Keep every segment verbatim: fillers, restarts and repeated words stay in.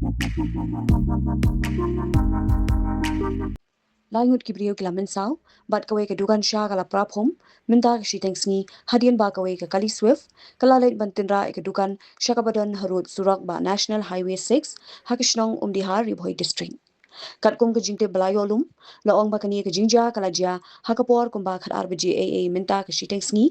Lai ngut ki briew ki la mynsaw bad kawei ka dukan sha ka la pra phom mynta ka shiteng sngi hadien ba kawei ka kali Swift ka la leit ban tynrah ïa ka dukan sha kaba don harud surok ba National Highway six ha ka shnong Umdihar, Ri Bhoi District. Katkum ka jingtip ba la ïoh lum, la ong ba kane ka jingjia ka la jia ha ka por kumba khatar baje eiei mynta ka shiteng sngi,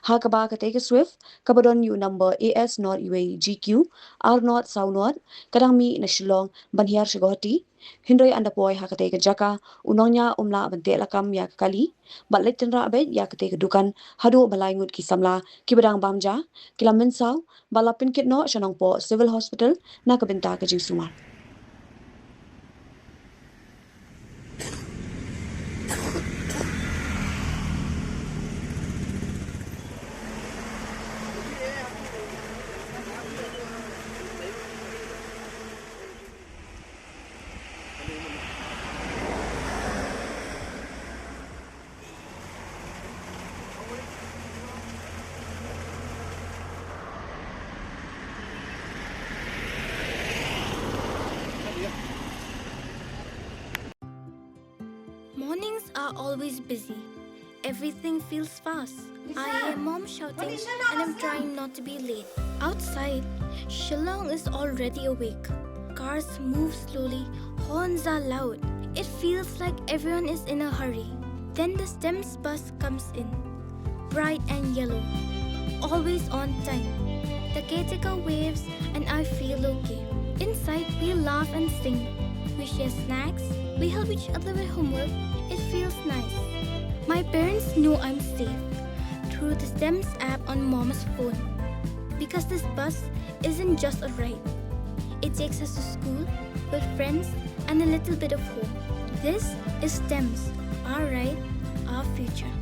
ha kaba katei ka Swift kaba don ïa u number A S nought U A G Q ar nought saw nought ka dang mih na Shillong ban hiar sha Guwahati. Hynrei ynda poi ha katei ka jaka, u nongñiah um lah ban teh lakam ïa ka kali bad leit tynrah beit ïa katei ka dukan haduh ba lai ngut ki samla kiba dang bam ja ki la mynsaw bad la pynkit noh sha Nongpoh Civil Hospital na ka bynta ka jingsumar. Mornings are always busy. Everything feels fast. I hear mom shouting and I'm trying not to be late. Outside, Shillong is already awake. Cars move slowly, horns are loud. It feels like everyone is in a hurry. Then the STEMS bus comes in, bright and yellow, always on time. The caretaker waves and I feel okay. Inside, we laugh and sing. We share snacks. We help each other with homework. It feels nice. My parents know I'm safe through the STEMS app on mom's phone. Because this bus isn't just a ride. It takes us to school, with friends, and a little bit of home. This is STEMS, our ride, our future.